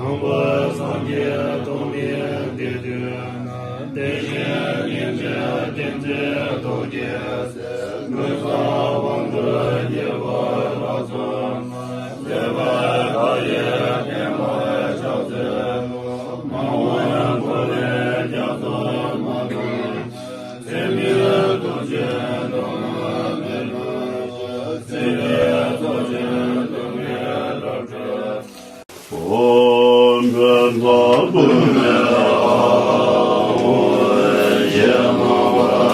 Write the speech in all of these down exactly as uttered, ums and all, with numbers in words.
དང་པོ་སངས་རྒྱས་ཐོགས་མེད་དེ་དུས་ན། དེ་བཞིན་ཉིན་མཚན་ཏིང་འཛིན་ཐོགས་ཀྱི་ཟས། མངོན་སུམ་དབང་དུ་བགྱིས་པ་ལ་སོགས་ན། བསྟན་པ་མཐའ་ཡས་བསྟན་པ་ཕྱག་འཚལ་ལོ། མ་འོངས་འཁོར་ལོའི་རྒྱ་མཚོ་མ་འཁྲུགས། ཚད་མེད་ཐུགས་རྗེའི་མདོ་སྔགས་མེ་ལྷ་ཞེས། ཚད་མེད་ཚོགས་ཆེན་སྡུག་བསྔལ་རབ་བསྒྲལ། ཨོཾ་བཛྲ་བྷཱུ་མི་ཨཱཿཧཱུྃ། ཞེས་གནང་བ་ལྟར་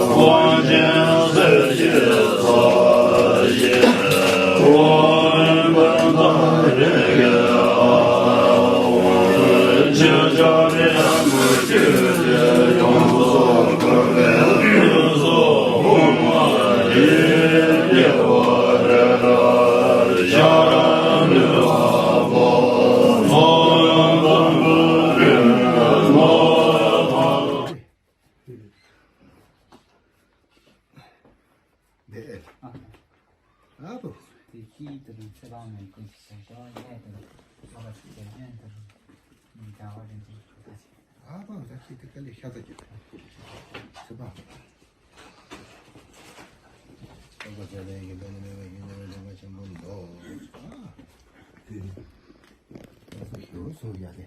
དབང་ཆེན་གསེར་གྱི་ས་གཞི། ཨོཾ་བཛྲ་རེ་ཁེ་ཨཱཿཧཱུྃ། ཕྱི་ཕྱོགས་རིང་མོ་བཅུད་དེ་ཡོངས་སུ་བསྐོར་བའི་དབུས་སུ་ཧཱུྃ་ལས་སྐྱེ་བ་རེ་རེ་ཤར་ལུས་པ་པོ་ཚོགས་འཛོམས་པ་རེ་རེ་ལོ། ཨ་ཨ་པོ། དེ་ཀྱིས་དེ་རིང་ཚེ་དང་ནི་ཀུན་གྱི་སེམས་དང་གནས་དེ་རིང་ས་ལ་ཆུ་ཆེན་གནས་དེ་རིང་ཉིན་གྲྭ་བ་རེ་འདུག་ད་ཆེ། ཨ་པོ་ད་ཁྱི་དེ་དཀའ་ལས་ཤ་ཚ་གྱི་ཚེ་པ། ཚོགས་པ་ཚེ་ལས་ཀྱི་དོན་ནི་མེད་པའི་ཡིན་ནའི་ལས་ཀ་ཆེན་པོ་འདུག་ཨ་དེ་ཞུ་སོ་ཡ་དེ།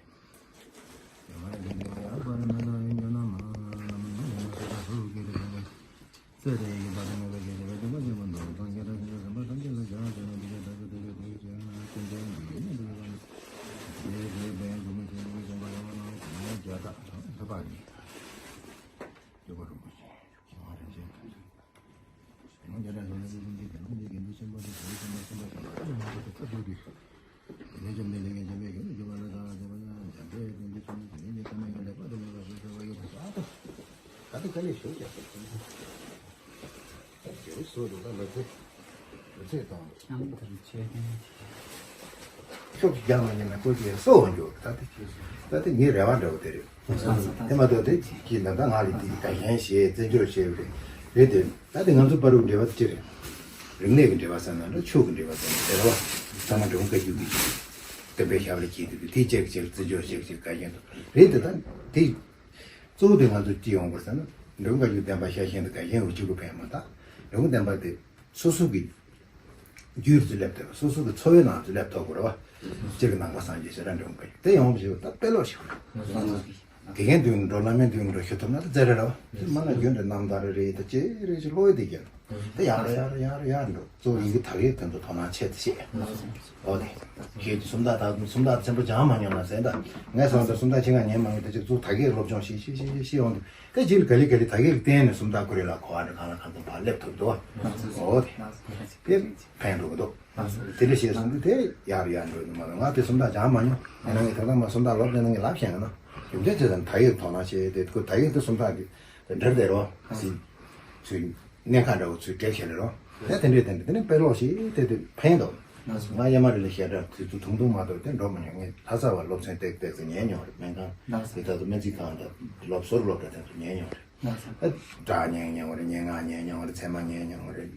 ཤོག་རྒྱག་མ་ཉན་ན་ཀོ་ཅི་སོ་འོང་རྒྱུ་ད་དེ་ད་དེ་ངའི་རེ་བ་འདྲ་བོ་དེ་རེད། དེ་མ་གཏོགས་དེ་ཅི་ལ་ད་ང་ལ་དེ་དགའ་ཞེན་བྱེད་བཙན་བྱོལ་བྱེད་རེད་རེད་དེ། ད་དེ་ང་ཚོ་བར་དུ་འབྲེལ་བ་ཅི་རེད། རིག་གནས་ཀྱི་འབྲེལ་བ་ཟེར་ན་འགྲོ་ཆོས་ཀྱི་འབྲེལ་བ་ཟེར་ན་ཟེར་བ། ཚང་མ་འབྲི་གུང་བཀའ་བརྒྱུད་ཀྱི་བསྟན་པའི་ཞབས་ལ་སྐྱེས་དུས་དེ་གཅིག་གཅིག་བརྩི་འཇོག་བྱེད་ཀྱི་དགའ་ཞེན་དུ་རེད་དེ། ད་དེ་གཙོ་བོ་དེ་ང་ཚོ་ཅི་ཡོང་དགོས་ཟེར་ན་འབྲི་གུང་བཀའ་བརྒྱུད་བསྟན་པ་ཤ་ཞེན་དུ་དགའ་ཞེན་འུ་ཅག་གི་ཕན་མ་ཐག་འབྲི་གུང་བསྟན་པ་དེ་སོ་སོ་གི་རྒྱུད་དུ་སླེབས་ཐུབ། སོ་སོ་གི་འཚོ་བའི་ནང་དུ་སླེབས་ཐུབ་དགོས་རེད་བ། སྤྱིར་གྱི་ནང་པ་སངས་རྒྱས་ཞེས་ར་འབྲི་གུང་བཀའ་བརྒྱུད་དེ་ཡོང་བ་ཞིག་ད་དཔེ་ལོག་ཞིག་རེད། དགེ་རྒན་དུས་འགྲོ་བླ་མའི་དུས་འགྲོ་ཞུ་ཐུབ་ན་ད་རྩེ་རེ་རེ་བ། མ་ན་རྒྱུན་དུ་རྣམ་ཐར་རེ་ད་ཅེ་རེ་ཅེ་ཀློག་ཡི་དེ་རྒྱན་དེ་ཡར་ཡར་ཡར་ཡར་འགྲོ། གཙོ་བོ་ཡི་གེ་དག་ཡིག་དོན་དུ་དོ་སྣང་ཆེད་དུ་བྱེད། ཨོ་དེ་ཁྱེད་ཀྱི་སུམ་རྟགས་དག་སུམ་རྟགས་ཆེན་པོ་སྦྱང་མ་མྱོང་ན་ཟེར་ད་ངས་སང་ད་སུམ་རྟགས་ཆེ་ང་ཉན་མ་མྱོང་། ད་ཅིག་གཙོ་བོ་དག་ཡིག་སློབ་སྦྱོང་ཤེས་ཤེས་ཤེས་ཤེས་ཤེས་ཡོང་དུས་ད་ཅིག་ག་ལེ་ག་ལེ་དག་ཡིག་བསྟན་ནས་སུམ་རྟགས་ཁོ་རེ་ལ་གོ་བ་འདྲ་གང་ལ་གང་འཚམ་ཕར་སླེབས་ཐུབ་འདུག་ཨོ་དེ་དེ་ཕན་འགྲོ་གི་འདུག་དེ་འདྲ་བྱས་སོང་དུས་དེ་ཡར་ཡར་འགྲོ་ནི་མ་རེད། ང་དེ་སུམ་རྟགས་སྦྱང་མ་མྱོང་། ཡིན་ན་ངས་ད་ལྟ་མ་སུམ་རྟགས་ལོབས་ནས་ན་ངས་ལབ་ཤེས་ན་རྒྱུ་མཚན་ཆེ་ཙམ་དག་ཡིག་དོ་སྣང་བྱས་ཏེ་ཁོ་དག་ཡིག་དེ་སུམ་རྟགས་ཀྱི་འདྲེར་བསྡད་རོགས་སྲིད་ཚུལ། གནད་འགག་འདྲ་བོ་ཚུར་འགྲེལ་བྱས་ནས་རོ། དེ་དེ་འདྲས་དེ་འདྲས་དེ་ནས་དཔེ་ཀློག་ཞིག་དེ་དེ་ཕན་འདུག་ང་ཡ་མ་རི་ལ་བཤད་གྲྭ་དུས་ཚོད་ཐུང་ཐུང་མ་གཏོགས་དེ་འགྲོ་མ་མྱོང་། ངས་ལྷ་ས་བ་སློབ་ཚན་ཏེག་ཏེག་ཙམ་ཉན་མྱོང་རེད། སྨན་ཁང་དེ་ད་དུ་སྨན་རྩིས་ཁང་དང་སློབ་ཟུར་སློབ་གྲྭ་དེ་ཚོ་ཉན་མྱོང་རེད། ཨ་སྒྲ་ཉན་མྱོང་རེད། སྙན་ངག་ཉན་མྱོང་རེད། ཚད་མ་ཉན་མྱོང་རེད།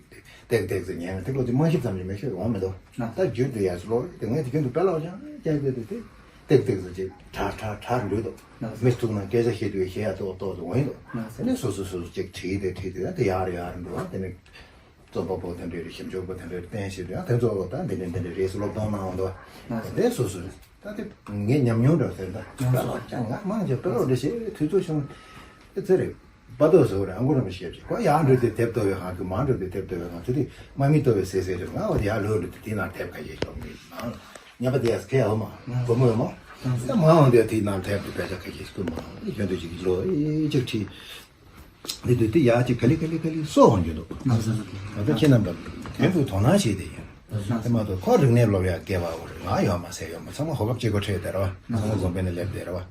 ཏེག་ཏེག་ཙམ་ཉན་རེད། དེ་ཀློག་དེ་རྨང་གཞི་ཙམ་ཞིག་མི་ཤེས་འོང་མི་འདུག་ད་རྒྱུན་དུ་ཡར་ཀློག་དེ་ངས་དེ་རྒྱུན་དུ་དཔེ་ཀློག་ཀྱང་ཀྱང་དེ་དེ་ཏེག་ཏེག་ཙམ་ཅིག་ཁྲ་ཁྲ་ཁྲ་འགྲོ་འདུག་མི་ཐུག་ན་སྐད་ཆ་བཤད་དུས་ཞེ་ཡ་ཏོག་ཏོག་ཏུ་འོང་འདུག་དེ་ནས་སོ་སོ་སོ་སོ་ཅིག་བྲིས་ཏེ་བྲིས་ཏེ་དེ་ཡར་ཡར་འགྲོ། དེ་ནས་རྩོམ་པ་པོ་དེ་འདྲའི་ཞིབ་འཇུག་པ་དེ་འདྲའི་བསྟན་བྱས་དུས་ཡང་དེ་ཚོ་ད་འདི་འདྲ་འདི་འདྲ་རེད་ཟེར་སློབ་སྟོན་གནང་འདུག་དེ་སོ་སོ་ད་དེ་ངའི་ཉམས་མྱོང་འདྲ་ཟེར། ད་དཔེ་ཀློག་ཀྱང་ང་མང་ཆེ་དཔེ་ཀློག་འདྲ་བྱེད་དུས་ཚོད་བྱུང་། ཨེ་ཙི་རེད། པ་ཏོ་ཟེར་བ་རེད། ཨང་གོ་རིན་པོ་ཆེ་ཞིག་ཁོ་ཡར་འགྲོ་དུས་དེབ་ལྟ་བའི་ཧང་གི་མར་འགྲོ་དུས་དེབ་ལྟ་བའི་ཧང་དེ་དུས་དམག་མི་ལྟ་བའི་ཟེར་ཟེར་རེད། ང་འོ་དེ་ཡར་ལོག་འགྲོ་དུས་དེའི་ནང་དེབ་ཁ་ཤས་ཤོག་མི་མང་ཉམས་པ་དེ་ཡ་སྐད་ཡོད་མ་བུ་མོ་ཡོད་མ་ད་མ་འོང་དེ་དེའི་ནང་དེབ་དེ་དཔེ་ཆ་ཁ་ཤས་ཤིག་མ་འོང་གཞོན་དུ་ཅིག་ལོ་ཨེ་ཅིག་ཁྲིད། འདི་དུས་དེ་ཡག་ཅིག་ག་ལེ་ག་ལེ་ག་ལེ་གསོ་འོང་རྒྱུ་འདུག་ད་ལྟ་ཁྱེད་རྣམ་པ་ཕན་ཚུན་དོ་སྣང་བྱས་ཏེ་ཡིན། དེ་མ་གཏོགས་ཁོ་རིག་གནས་སློབ་ཡག་སྐལ་བ་འོ་རེད། ང་ཡོད་མ་ཟེར་ཡོད་མ། ཚང་མ་ཧོ་ཁབ་གཅིག་པོ་ཁྲིད་བསྡད་རེད་བ། ཚང་མ་འཛོམས་པའི་ནས་སླེབས་བསྡད་རེད་བ།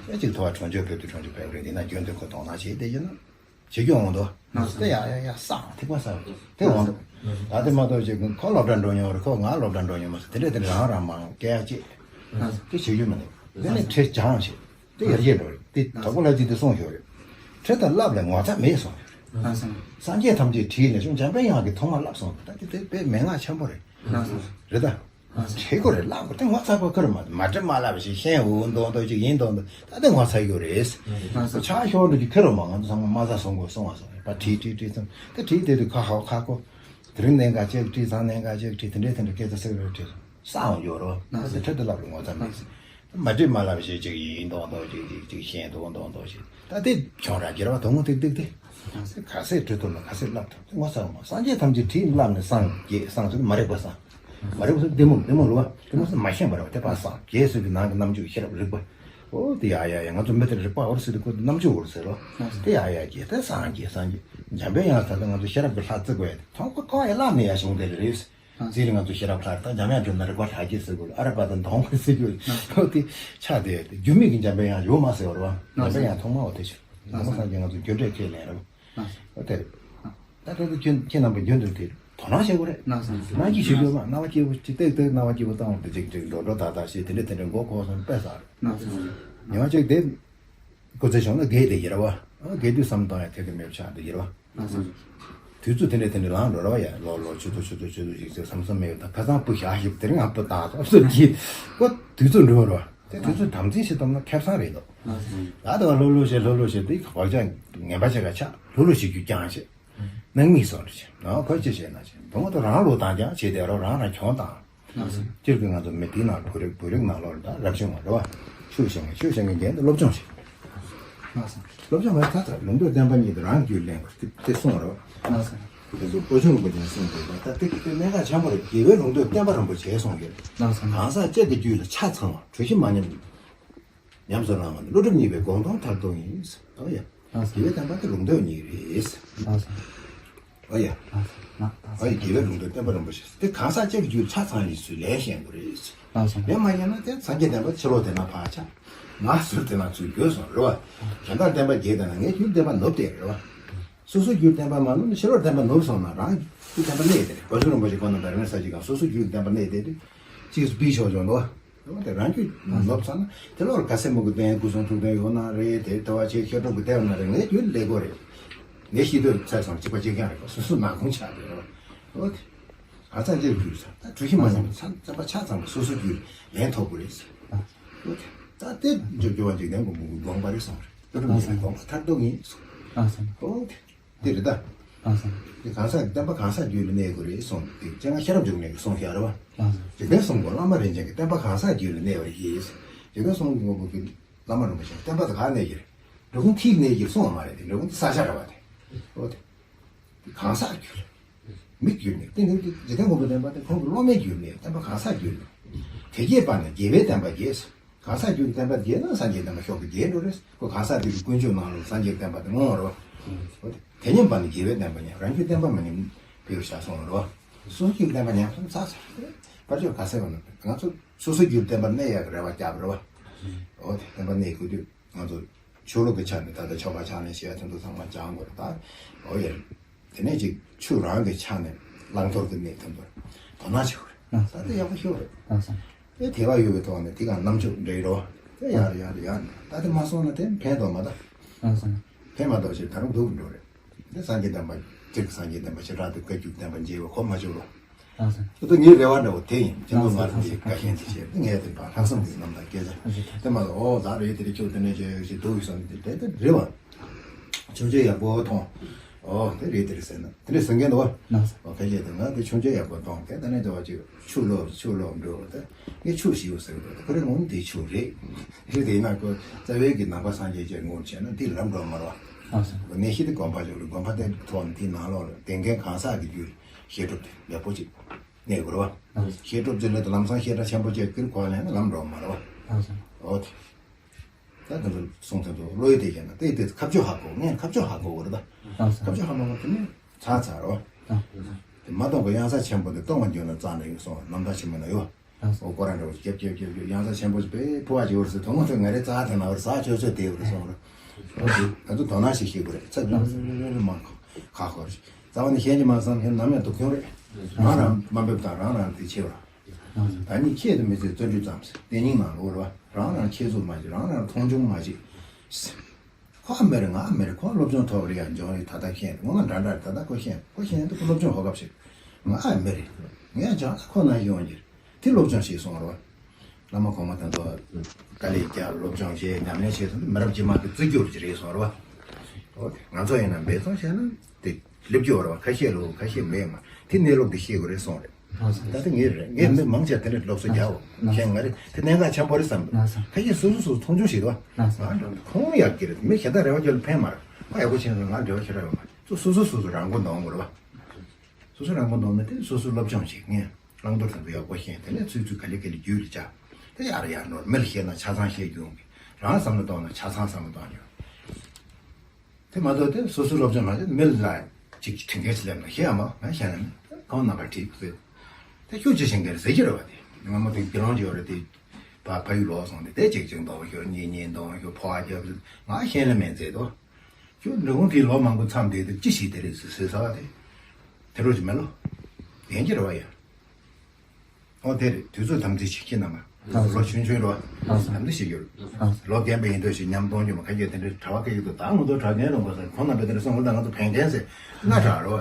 ཨེ་གཅིག་ཐོག་གྲོང་ཆོག་ཕེབས་དུས་གྲོང་ཆོག་ཕེབས་རེད། དེ་ན་རྒྱུན་དུ་ཁོ་དོ་སྣང་བྱེད་བསྡད་ཀྱི་ན། བྱེད་རྒྱུ་འོང་དོ། དེ་ཡ་ཡ་ཡ་སང་ཐིག་པ་ས་དེ་འོང་དོ། ད་དེ་མ་གཏོགས་ཅིག་ཁོ་སློབ་གྲྭ་འགྲོ་མྱོང་རེད། ཁོ་ང་སློབ་གྲྭ་འགྲོ་མྱོང་མ་ཟེར། དེ་འདྲས་དེ་འདྲས་རང་རང་མ་འོང་སྐད་ཡ་ཅིག་དེ་བྱེད་རྒྱུ་མི་འདུག་དེ་ནས་ཁྲིད་སྦྱངས་བྱེད། དེ་ཡར་རྒྱས་འགྲོ་རེད། དེ་དྲག་པོ་ལྷ་རྗེ་དེ་གསུངས་ཞོར་རེད། ཁྲིད་དང་བསླབ་ལས་ངོ་ཚ་མེད་གསུངས་ཞོར་རེད། སངས་རྒྱས་ཐམས་ཅད་ཁྲིད་ནས་བྱུང་། འཇམ་དཔལ་དབྱངས་ཀྱིས་ཐོག་མར་བསླབས་གསུངས། ད་དེ་དེ་དཔེ་མན་ངག་ཆེན་པོ་རེད། རེད་ད། ཁྲིད་དགོས་རེད། བསླབ་དགོས། དེ་ངོ་ཚ་དགོས་ཁེར་མ་མ་དྲི་མ་ལབ་ཞིག་ཤེས་འུ་མདོག་མདོག་ཅིག་ཡིན་མདོག་མདོག་ད་དེ་ངོ་ཚ་རྒྱུ་རེད། ཆག་ཤོར་འགྲོ་རྒྱུ་ཁེར་མ། ང་ཚོ་ཚང་མ་མ་ཚ་སོང་དགོས་སོང་བ་སོང་བ་ཁྲིད་ཁྲིད་ཁྲིད་ཙམ་དེ་ཁྲིད་དེ་དུས་ཁ་ཧའོ་ཁ་ཁོ། དེ་རིང་གནད་འགག་ཅིག་ཁྲིད། སང་གནད་འགག་ཅིག་ཁྲིད། དེ་འདྲས་དེ་འདྲས་སྐད་ཆ་ཟེར་རེ་ཁྲིད་སོང་། སང་ཡོད་རོ། ང་ཚོ་ཁྲིད་དུ་ལབ་རེ་ངོ་ཚ་མེད། མ་དྲི་མ་ལབ་ཞེས་ཅིག་ཡིན་མདོག་མདོག་ཅིག་ཅིག་ཅིག་ཤེས་འདུག་མདོག་མདོག་ཞིག་ད་དེ་བྱུང་ར་རྒྱལ་བ་དོན་ངོ་ཏིག་ཏིག་དེ། ག་ཚད་ཁྲིད་ཐུབ་ན་ག་ཚད་བསླབ་ཐུབ་དེ་ངོ་ཚ་མ། སངས་རྒྱས་ཐམས་ཅད་ཁྲིད་བསླབ་ནས་སངས་རྒྱས། སངས་ཚུལ་མ་རིག་པ་སངས། མ་རིག་པ་ཚུལ་བདེ་མོ་བདེ་མོ་ལོ་བ་བདེ་མོ་ཚུལ་མ་ཤེས་པ་རེད་བ། དེ་པ་སངས་རྒྱས་ཟེར་གྱི་ནང་གི་རྣམ་འགྱུར་ཤེས་རབ་རིག་པ། ཨོ་དེ་ཡ་ཡ་ཡ་ང་ཚོ་མི་དེ་རིག་པ་འོར་ཟེར་དུས་ཁོ་རྣམ་འགྱུར་འོར་ཟེར་རོ། དེ་ཡ་ཡ་རྒྱས་དེ་སངས་རྒྱས་སངས་རྒྱས། འཇམ་དཔལ་དབྱངས་ད་ལྟ་ང་ཚོ་ཤེས་རབ་ཀྱི་ལྷ་བརྩི་དགོས་ཡ་དེ་མཐོང་གོ་གང་ཡ་བླ་མེད་ཡ་གཞུང་དེ་རེད། རྩིས་ལ་ང་ཚོ་ཤེས་རབ་ལྷ་དང་འཇམ་དབྱངས་སྒྲོལ་མ་རིག་པ་ལྷ་རྒྱས་ཟེར་དགོས། ཨ་ར་པ་དང་གདོང་པ་ཟེར་དགོས། ཨོ་དེ་ཆ་དེ་རྒྱུ་མེད་ཀྱི་འཇམ་དཔལ་དབྱངས་ཡོད་མ་ཟེར་བ་རེད་བ། འཇམ་དཔལ་དབྱངས་ཐོག་མ་འོ་དེ་ཕྱིར་ནང་པ་སངས་རྒྱས་ང་ཚོ་རྒྱུ་འབྲས་ཁས་ལེན་རེད་བ། ཨོ་དེ་རེད། ད་ལྟ་ཁྱེད་ཁྱེད་རྣམ་པ་རྒྱུན་དུ་དེ་དོ་སྣང་བྱེད་དགོས་རེད། སྣང་ཀྱི་ཞུ་རྒྱུ་མ། སྣང་བ་སྐྱིད་པོ་ཅིག་བལྟས་བལྟས་སྣང་བ་སྐྱིད་པོ་བཏང་བ་དེ་ཅིག་ཅིག་འགྲོ་འགྲོ་ད་ད་ཞེས་དེ་འདྲ་དེ་འདྲ་མགོ་འཁོར་སོང་དཔེ་ཟ་རེད། ཉི་མ་གཅིག་དེ་སྐུ་ཚེ་གཞུང་ལ་རྒས་དེ་ཡིན་ར་བ། རྒས་དུས་བསམ་བཏང་ཡ་དེ་གི་མེད་ཆགས་དེ་ཡིན་ར་བ། དུས་ཚོད་དེ་འདྲ་དེ་འདྲ་ལངས་འགྲོ་ར་བ། ཡ་ལོ་ལོ་ཆུ་ཚོད་ཆུ་ཚོད་ཆུ་ཚོད་ཞིག་ཚོད་བསམ་བསམ་མེད་ཡོད། ད་ཁ་སང་སྤུ་བཞག་ཞིག་དེ་རིང་ཨ་སྤུ་དག་ཚོ་སུ་གྱིས་ཀོ་དུས་ཚོད་འགྲོ་ར་བ། དེ་དུས་ཚོད་དམ་འཛིན་བྱེད་ཐུབ་ན་ཁེ་བཟང་རེད་འདུག་ད་ལྟ་བ་ལྷོད་ལྷོད་བྱེད་ལྷོད་ལྷོད་བྱེད་དེ་བག་ཆགས་ངན་པ་ཅིག་ག་ཆགས་ལྷོད་ལྷོད་བྱེད་རྒྱུ་རྐྱང་བྱེད། ནང་མི་སོགས་རེད། ནང་ཁོ་ཅི་བྱས་ན་བྱེད་དུས་མ་གཏོགས་རང་ལོ་དང་རྐྱང་བྱེད་དེ་རོགས་རང་རང་གྱོང་དང་། སྤྱིར་གྱི་ང་ཚོ་མི་དེའི་ནང་བོད་རིགས་བོད་རིགས་ནང་ལོགས་ལ་ད་རབ་བྱུང་བ་རེད་བ། ཆོས་ཤེས་མཁན་ཆོས་ཤེས་མཁན་རྒན་དེ་སློབ་སྦྱོང་བྱེད། སློབ་སྦྱོང་བྱེད་ད་ལྟ་ལུང་རྟོགས་བསྟན་པ་གཉིས་དེ་རང་རྒྱུད་ལེན་དགོས་དེ་གསུངས་རོགས། དེ་ཚོ་སྤོ་ཆུང་རིན་པོ་ཆེས་གསུངས་དགོས་པ་ད་དེ་དེ་གནད་འགག་ཆེན་པོ་རེད། རྒྱལ་བའི་ལུང་རྟོགས་བསྟན་པ་རིན་པོ་ཆེས་གསུངས་ཡོད། གང་ཟག་གཅིག་གི་རྒྱུད་ལ་ཆ་ཚང་བ་གྲོལ་གཞི་མ་ཉམས། ཉམས་སུ་བླང་བ་ནི་ཀླུ་སྒྲུབ་གཉིས་པའི་དགོངས་དོན་མཐར་ཐུག་ཡིན། ཨོ་ཡ། ལགས་སོ། དགེ་བའི་བསྟན་པ་དེ་ལུང་རྟོགས་གཉིས་རེད། ལགས་སོ། ཨོ་ཡ། ལགས་སོ། ལགས་སོ། ཨོ་ཡ། དགེ་བའི་ལུང་རྟོགས་བསྟན་པ་རིན་པོ་ཆེ་དེ་གང་ཟག་གཅིག་གི་རྒྱུད་ཆ་ཚང་ཡིན་ཚུལ་ལས་ཤེས་དགོས་རེད། ལགས་སོ། ལས་མ་ཤེས་ན་དེ་སངས་རྒྱས་བསྟན་པ་ཕྱི་ལོགས་དེ་ན་ཕར་ཆགས། ང་ཟུར་དེ་ན་ཚུར་འགྱོད་སོང་རེད་བ། གཞན་དག་བསྟན་པ་རྒྱས་དེ་ན་ངའི་རྒྱུད་བསྟན་པ་ནུབ་བསྡད་རེད་བ། སོ་སོའི་རྒྱུད་བསྟན་པ་མ་ནུབ་ན་ཕྱི་ལོགས་བསྟན་པ་ནུབ་སོང་ན་རང་རྒྱུད་བསྟན་པ་གནས་དེ་རེད། བ་ཟུར་རིན་པོ་ཆེ་ཁོང་རྣམ་པ་རང་ས་གཅིག་གང་སོ་སོའི་རྒྱུད་བསྟན་པ་གནས་དེ་དུས་གཅིག་སུ་སྤིལ་ཆོག་ཆོག་འདུག་བ། དེ་རང་རྒྱུད་ནོར་ཚར་ན་དེ་ལོར་ག་ཚད་མང་པོ་བསྟན་སྐུ་གསུང་ཐུགས་རྟེན་ཡོད་ན་རེད། དེ་ལྟ་བ་ཆེ་ཤེས་སྒྲུབ་ཀྱི་ལྟ་བ་ན་རེད། ངའི་རྒྱུད་ལས་དགོས་རེད། ངའི་ཤེས་འདོད་ཚད་སོང་གཅིག་པ་གཅིག་རྐྱང་རེད། སོ་སོ་ནག་ཁུང་ཆགས་དེ་རེད། འོ་དེ་གང་ཚང་ཅིར་གྱུར་ས་ད་གྲུ་བཞི་མ་ཚང་ཚང་ཚང་པ་ཆ་ཚང་པ་སོ་སོ་རྒྱུད་ལེན་ཐོབ་དགོས་རེད། འོ་དེ་ད་དེ་འཇོག་རྒྱུ་བ་འཇིག་རྟེན་མགོན་པོ་གི་དགོངས་པ་རེད་སོང་རེད། ཀླུ་སྒྲུབ་གཉིས་པའི་དགོངས་པ་མཐར་ཐུག་ཡིན་སོང་། འོ་དེ། དེ་རེད་ད། ལགས་སོ། དེ་གང་ཟག་གི་བསྟན་པ་གང་ཟག་རྒྱུད་ལ་གནས་དགོས་རེད་གསུངས་ཏེ་སྤྱན་སྔ་ཤེས་རབ་འབྱུང་གནས་ཀྱིས་གསུངས་བཞག་རེད་བ། ལགས་སོ། འཇིག་རྟེན་གསུམ་མགོན་བླ་མ་རིན་ཆེན་གྱི་བསྟན་པ་གང་ཟག་རྒྱུད་ལ་གནས་པར་བཞེད། འཇིག་རྟེན་གསུམ་མགོན་པོ་གི་བླ་མ་རིན་པོ་ཆེ་བསྟན་པ་དེ་ག་གནས་ཀྱི་རེད། འབྲི་གུང་ཐིག་གནས་ཀྱི་གསུངས་བ་མ་རེད་དེ། འབྲི་གུང་དེ་ས་ཆ་རེད་བ་དེ། འོ་དེ། དེ་གང་ཟག་རྒྱུད་ལ། མི་རྒྱུད་ནས་དེ་ནི་འཇིག་རྟེན་མགོན་པོའི་བསྟན་པ་དེ་ཁོང་གི་སློབ་མའི་རྒྱུད་ནས་བསྟན་པ་གང་ཟག་རྒྱུད་ལ། དེ་རྒྱས་པ་ནི་རྒྱལ་བའི་བསྟན་པ་རྒྱས་སོ། གང་ཟག་རྒྱུད་ཀྱི་བསྟན་པ་རྒྱས་ན་སངས་རྒྱས་བསྟན་པ་ཤུགས་ཀྱིས་རྒྱས་འགྲོ་རེད། ཁོ་གང་ཟག་དེ་གི་ཀུན་སྤྱོད་ནང་ལ་སངས་རྒྱས་བསྟན་པ་དེ་མངོན་རོ། དེ་ཉམས་པ་ནི་རྒྱལ་བའི་བསྟན་པ་ཉམས། རང་རྒྱུད་བསྟན་པ་མ་ཉམས་པའི་བྱ་སོང་རོ། སོ་སོ་རྒྱུད་བསྟན་པ་ཉམས་སོང་ཚར་ཚར་རེད། བར་ཆད་ག་ཟེར་བ་ན་ང་ཚོ་སོ་སོ་རྒྱུད་བསྟན་པ་གནས་ཡག་གི་རེ་བ་བརྒྱབ་རེད་བ། འོ་དེ་བསྟན་པ་གནས་དགོས་དུས་ང་ཚོ་ཆོས་ལུགས་ཀྱི་ཆ་ནས་ད་ལྟ་ཆོ་ག་ཕྱག་ལེན་བྱེད་ཡ་དེ་ཚོ་ཚང་མ་སྦྱང་དགོས་རེད་ད། འོ་ཡ། དེ་ནས་ཅིག་ཆོས་རང་གི་ཆ་ནས་བླང་དོར་གྱི་གནས་དེ་ཚོར་དོ་སྣང་བྱེད་དགོས་རེད། ད་དེ་ཡག་པོ་ཤོད་རེད། ལགས་སོ། དེ་དད་པ་ཡོད་པའི་ཐོག་ནས་དེ་གང་རྣམ་དཔྱོད་འདྲ་ཡི་རོ། དེ་ཡག་རེད་ཡག་རེད་ཡག་རེད། ད་དེ་མ་སོང་ན་དེ་ཕན་ཐོགས་མ་ད། ལགས་སོ། ཕན་མ་ཐོགས་ཞེས་ད་རུང་སྡུག་འགྲོ་རེད། དེ་སངས་རྒྱས་བསྟན་པ་སྤྱིར་གྱི་སངས་རྒྱས་བསྟན་པ་བྱེ་བྲག་ཏུ་བཀའ་བརྒྱུད་བསྟན་པ་མཇལ་བའི་གོ་མ་ཆོད་རོ། ལགས་སོ། དེ་ད་ངའི་རེ་བ་འདྲ་བོ་དེ་ཡིན། ཁྱེད་ཚོ་ལགས་སོ། ང་རང་དེ་བཀའ་བཞིན་དེ་བྱས་ཏེ་ངས་དེ་བར་ལྷག་བསམ་གྱི་རྣམ་དག་སྐད་ཆ་དེ་མ་གཏོགས་ཨོ་ད་རེད་དེ་རེད་ཁྱོད་དེ་ནས་བྱས་ཞེས་སྡུག་ཡོད་བསམ་དེ་དེ་དེ་རེད་བ། ཆུང་ཆུང་ཡག་པོ་མཐོང་། ཨོ་དེ་རེད་དེ་རེད་ཟེར་ན་དེ་འདྲས་ཟེར་མཁན་འདུག་བ། ལགས་སོ། ཨོ་ཕལ་ཆེར་དེ་ང་དེ་ཆུང་ཆུང་ཡག་པོ་མཐོང་དེ་ད་ནས་དེ་བ་ཅིག་ཆུ་ལོག་ཆུ་ལོག་འགྲོ་བ་དེ་ངས་ཆུ་ཞིག་ཡོད་ཟེར་གི་འདུག་ཁོ་རེ་ངོ་མ་དེ་ཆུ་རེད། རེད་དེ་ཡིན་ན་ཁོ་རྩ་བའི་གི་ནང་པ་སངས་རྒྱས་ཀྱི་ངོ་བྱས་ན་དེ་ལམ་འགྲོ་མ་རེད་བ། ལགས་སོ། ངོ་གནས་གཞི་དེ་དགོན་པ་ཞིག་རེད། དགོན་པ་དེ་ཐོག་ནས་དེའི་ནང་ལོགས་ལ་དེ་མཁན་གང་ཟག་གི་རྒྱུད་བཤད་སྒྲུབ་དེ་ལེགས་པོ་ཅིག་གནས་དགོས་རེད་བ། ལགས་སོ། བཤད་སྒྲུབ་ཅིག་ལས་དེ་ལམ་སང་བཤད་གྲྭ་ཆེན་པོ་ཅིག་ཀིར་གོ་ལེན་ན་ལམ་འགྲོ་མ་རེད་བ། ལགས་སོ། ཨོ་དེ། ད་དེ་ཚོ་གསུང་དེ་ཚོ་བློ་ཡུལ་དེ་བྱས་ན་དེ་དེ་ཁ་བརྗོད་ཧ་གོ། ངས་ཁ་བརྗོད་ཧ་གོ་གི་རེད་ད། ལགས་སོ། ཁ་བརྗོད་ཧ་མ་གོ་དེ་ནས་ཚར་ཚར་རོ། ལགས་སོ། མ་གཏོགས་གི་གཡང་ས་ཆེན་པོ་དེ་གཏོང་བ་འགྱུར་ན་རྩ་ནས་ཡོད་སོང་རྣམ་ཐར་ཆེན་མོ་ན་ཡོད། ཨོ་ཀོ་ར་འདྲ་བོ་རྒྱབ་རྒྱབ་རྒྱབ་རྒྱབ་གཡང་ས་ཆེན་པོ་ཞིག་པས་ཕུ་བ་ཅིག་ཡོད་རེད་ཟེར། དོན་དངོས་ཐོག་ང་རའི་རྩ་དེ་ན་བར་ས་ཆོད་ཆོད་དེ་ཡོད་རེད་སོང་རེད། ཨོ་དེ་ང་ཚོ་དོ་སྣང་ཞིག་བྱེད་དགོས་རེད། ཚ་ལུ་ལུ་ལུ་ལུ་མ་ཁ་ཁོར་ཞིག་རྩ་བ་ནས་ཤེས་ཀྱི་མ་བསམ་ཤེས་ནམ་ཡང་སྡུག་གྱོང་རེད། རང་རང་དམའ་འབེབས་དང་རང་རང་དེ་ཆེ་བ། ད་ནི་ཁྱེད་དུ་མི་ཚོས་བརྩོན་འགྲུས་ཙམ་ཟེར་དེ་སྙིང་ནང་ལོག་རེད་བ། རང་རང་ཁྱེད་ཚོ་མ་བྱེད། རང་རང་མཐོང་ཆུང་མ་བྱེད། ཁོ་ཨ་མེ་རི་ང་ཨ་མེ་རི་ཁོ་སློབ་སྦྱོང་ཐོབ་རེ་ཡང་འབྱོར་རེ་ད་ལྟ་མཁྱེན་རེ་ངོ་ང་འདྲ་འདྲ་རེ་ད་ལྟ་ཁོ་ཤེས་ཁོ་ཤེས་འདུག་སློབ་སྦྱོང་གོ་སྐབས་ཤིག་ང་ཨ་མེ་རི་ངས་ཀྱང་ཁོ་ན་ཡོང་གི་རེད། དེ་སློབ་སྦྱོང་ཞིག་སོང་རེད་བ། བླ་མ་གོང་མ་དང་ཚོ་དཀའ་ལས་བརྒྱབ་སློབ་སྦྱོང་བྱས་ཉམས་ལེན་བྱས་སོང་དུས་མི་རབས་རྗེས་མ་གི་བརྩི་རྒྱུ་ཅིག་རེད་སོང་རེད་བ། ང་ཚོ་ཡིན་ན་འབད་བརྩོན་བྱས་ན་དེ་སླེབས་རྒྱུ་རེད་བ། ཁ་ཤས་ལོ་ཁ་ཤས་མེད་མ་དེ་གནས་ལུགས་དེ་ཤེས་དགོས་རེད་སོང་རེད། ད་ལྟ་ངས་རེད་ངས་མི་མང་ཆེ་དེ་འདྲ་སློབ་གསོ་རྒྱག་འོ་མཁན་ང་རེད་དེ་གནད་འགག་ཆེན་པོ་རེད་བསམ་འདུག་ཁ་ཤས་སོ་སོ་སོ་སོ་མཐོང་ཆུང་བྱེད་དོ། ང་འགྲོ་ཁོང་ཡག་གི་རེད་མི་གཞན་དག་རེ་བ་རྒྱབ་ལ་ཕན་མ་རེད། ཁོ་ཡག་པོ་བྱས་ན་ང་འབྲེལ་བ་ཞེ་དྲག་ཡོད་མ་རེད། སོ་སོ་སོ་སོ་རང་མགོ་འདོན་དགོས་རེད་བ། སོ་སོ་རང་མགོ་འདོན་ན་དེ་སོ་སོ་སློབ་སྦྱོང་བྱེད་མཁན་བླང་དོར་དང་པོ་ཡག་པོ་ཤེས་དེ་ནས་ཚུལ་ཚུལ་ག་ལེ་ག་ལེ་རྒྱུད་ལ་བཅའ། དེ་ཡར་ཡར་ནོར་མི་ལ་བཤད་ན་ཆ་ཚང་བཤད་རྒྱུ་ཡོང་གི་རང་བསམ་བློ་གཏོང་ན་ཆ་ཚང་བསམ་བློ་གཏོང་རྒྱུ། དེ་མ་གཏོགས་དེ་སོ་སོའི་སློབ་སྦྱོང་མ་བྱས་མི་ལ་ཅིག་དྲི་མཁན་ཞིག་སླེབས་ན་ཤེས་ཡ་མ་ང་ཤེས་ན་མི་གང་རྣམ་པར་ཁྲིད་ཟེར། དེ་ཤུགས་ཆེ་ཞིང་གར་ཟེར་གྱི་རེད་བ། དེ་སྔ་མོ་དེ་དགེ་སློང་ཅིག་ཡོད་རེད་དེ། ཕ་ཕ་ཡུལ་ལོག་སོང་སྟེ་དེ་ཅིག་ཅིག་འདོང་ཤོར་གཉིས་གཉིས་འདོང་ཤོར་ཕོ་བ་རྒྱབ་ང་ཤེས་ལ་མེད་ཟེར་དོ། ཁྱོད་འབྲི་གུང་དེའི་ལོ་མང་པོ་མཚམས་བསྡད་དེ་ཅི་ཞིག་དེ་རེད་ཟེར་ཟེར་ས་བ་དེ། དེ་རོ་ཅིག་མེད་ལོ། ཡན་གྱི་རེད་བ་ཡ། ཨོ་དེ་རེད་དུས་ཚོད་དམ་འཛིན་བྱེད་ཁྱེད་རྣམ་པ། ལོ་ཆུང་ཆུང་རོ། དམ་འཛིན་བྱེད་རྒྱུ་རེད། ལོ་རྒན་པ་ཡིན་འདོད་ཞིག་ཉམས་གཏོང་རྒྱུ་མ་ཁ་ཡོད་དེ་འདྲའི་གྲྭ་བ་ཁ་ཡོད་དུ་ད་ངོ་ཐོག་གྲྭ་རྒན་རང་དགོས་ཟེར་ཁོང་རྣམ་པས་དེ་འདྲ་གསུང་གི་ད་ང་ཚོ་བན་རྒན་ཟེར། སྔ་དྲགས་རོ།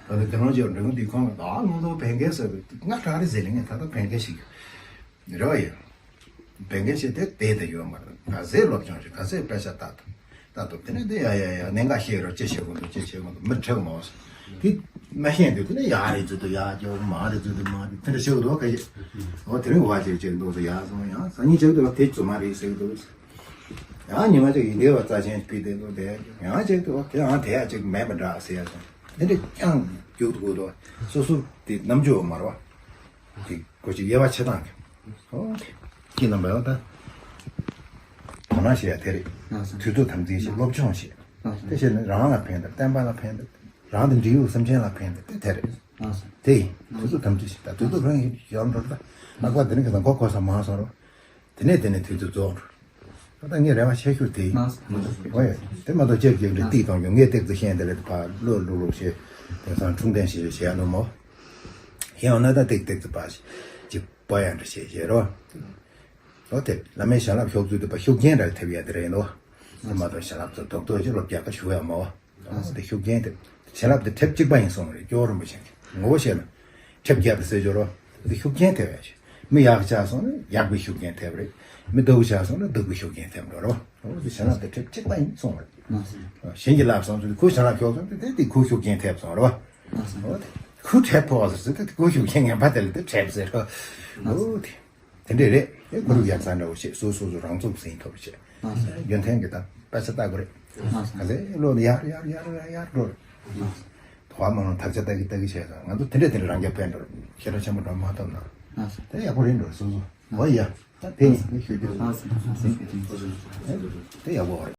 ད་དེ་དེ་རང་ཅིག་འབྲི་གུང་དེ་ཁོང་ད་ངོ་ཐོག་བན་རྒན་ཟེར་སྔ་དྲགས་རེད་ཟེར་ལེ་ངས་ད་ལྟ་བན་རྒན་ཞིག་རེད་བ་ཡིན། བན་རྒན་ཞིག་དེ་དེ་དེ་ཡོད་མ་རེད་ག་ཚད་སློབ་སྦྱོང་ཞིག་ག་ཚད་དཔེ་ཆ་ལྟ་ཐུབ། ལྟ་ཐུབ་དེ་ནས་འདི་ཡ་ཡ་ཡ་གནད་འགག་ཤེས་རོགས་ཅི་བྱེད་དགོས་འདུག་ཅི་བྱེད་དགོས་འདུག་མི་ཁྲེག་མ་འོང་། དེ་མ་ཤེས་འདུག་དེ་ནས་ཡ་རེད་ཚུལ་དུ་ཡ་རྒྱོབ་མ་རེད་ཚུལ་དུ་མ་རེད་དེ་འདྲ་བྱེད་དགོས་འདུག་ག་ཡེ། འོ་དེ་རིང་བ་ཅིག་ཅིག་འདུག་ཟེར་ཡ་སོང་ཡང་སང་ཉིན་བྱེད་དགོས་འདུག་དེ་རྫུན་མ་རེད་ཟེར་གི་འདུག་ཡང་ཉི་མ་ཅིག་ཡིན་དེ་བ་རྩ་ཆེན་ཕུད་དེ་འདུག་དེ་ཡང་ཅིག་འདུག་དེ་ཡང་དེ་ཡ་ཅིག་མེད་པ་འདྲ་ཟེར་ཡ་སོང་དེ་འདྲ་ཀྱང་རྒྱུག་འདུག་འདུག་སོ་སོ་དེ་རྣམ་འགྱུར་མ་རེད་བ། དེ་ཁོ་ཅིག་དབྱེ་བ་ཕྱེ་སྟངས་ཀྱི། ཨོ། ཁྱེད་རྣམ་པ་ཡང་ད། དོ་སྣང་བྱེད་ཡ་དེ་རེད། དུས་ཚོད་དམ་འཛིན་བྱེད་སློབ་སྦྱོང་བྱེད། དེ་བྱས་ནས་རང་ལ་ཕན་ཐོགས་བསྟན་པ་ལ་ཕན་ཐོགས་རང་དང་འབྲེལ་ཡོད་སེམས་ཅན་ལ་ཕན་ཐོགས་དེ་དེ་རེད། དེ་ཡིན་དུས་ཚོད་དམ་འཛིན་བྱེད་ད་དུས་ཚོད་རང་ཡོང་འགྲོ་ད་ལག་པ་དེ་རིང་གི་དང་གོ་གོ་ས་མང་སོང་རོགས། དེ་ནས་དེ་ནས་དུས་ཚོད་རྫོགས་འགྲོ། ད་ངས་རེ་བ་ཆེ་ཤོས་དེ་ཡིན། ཨོ་ཡ། དེ་མ་གཏོགས་ཅེག་ཅེག་རེ་ཏིག་གཏོང་རྒྱུ་ངས་ཏིག་ཙི་ཤེས་དེ་ལས་ཕ་ལོ་ལུག་ལུག་ཞེས་དེང་སང་འཁྲུངས་ལྡན་ཞེས་བྱས་ནོ་མོ། ཡང་ན་ད་ཏིག་ཏིག་ཙི་པ་ཅིག་པ་ཡང་འདྲ་ཞེས་བྱས་རོ། ཨོ་དེ་བླ་མའི་བྱིན་རླབས་ཤོག་ཚུལ་དུ་པ་ཤུགས་རྐྱེན་ར་ཐེབས་ཡ་དེ་རེད་ནོ། དེ་མ་གཏོགས་བྱིན་རླབས་ཙི་རྡོག་རྡོག་ཅིག་ལོ་བརྒྱ་ཁ་ཞུ་ཡ་མོ། དེ་ཤུགས་རྐྱེན་དེ་བྱིན་རླབས་དེ་ཁྲེབ་གཅིག་པ་ཡིན་གསུངས་རེད་སྐྱོ་རིན་པོ་ཆེ་གིས་ངོ་བོ་བཤད་ན་ཁྲེབ་བརྒྱབ་པའི་ཟེར་རྒྱུ་རོ། དེ་ཤུགས་རྐྱེན་ཐེབས་ཡ་ཆེ། མི་ཡག་ཆགས་སོང་ན་ཡག་པའི་ཤུགས་རྐྱེན་ཐེབས་རེད། མི་སྡུག་ཆགས་སོང་ན་སྡུག་པའི་ཤུགས་རྐྱེན་ཐེབས་འགྲོ་རོ། འོ་དེ་བྱིན་རླབས་དེ་ཁྲེབ་གཅིག་པ་ཡིན་གསུངས་རེད། གཞན་གྱིས་ལབ་སོང་ཚུལ་ཁོའི་བྱིན་རླབས་ཤོག་སོང་དེ་དེ་ཁོའི་ཤུགས་རྐྱེན་ཐེབས་སོང་རོ། འོ་དེ་ཁོའི་ཁྲེབ་ཕོག་སོང་ཟེར་དེ་ཁོའི་ཤུགས་རྐྱེན་ངན་པ་དེ་ལ་དེ་ཁྲེབ་ཟེར་རོ། འོ་དེ། དེ་འདྲས་རེད། དེ་གུ་རུ་ཡག་ས་འདྲ་བོ་བྱེད་སོ་སོ་སོ་རང་ཚུགས་ཟིན་ཐུབ་བྱེད། རྒྱུན་ཐེངས་ཀྱི་དང་དཔེ་ཆ་ལྟ་དགོས་རེད། ག་ཚད་བློ་ཡར་ཡར་ཡར་ཡར་ཡར་འགྲོ་རེད། དོ་བ་མ་ལོང་དག་ཆ་ལྟ་གི་ལྟ་གི་བྱས་སོང་ང་ཚོ་དེ་འདྲས་དེ་འདྲས་རང་རྐྱ་ཕན་འགྲོ་རེད་ཤེས་རབ་ཆེན་པོ་འགྲོ་མ་ཐུབ་ན། དེ་ཡག་པོ་རེད་འགྲོ་རེད་སོ་སོ། འོ་ཡ། ད་དེ་ཡིན་ཞུ་རྒྱུ་རེད། དེ་ཡག་པོ་རེད།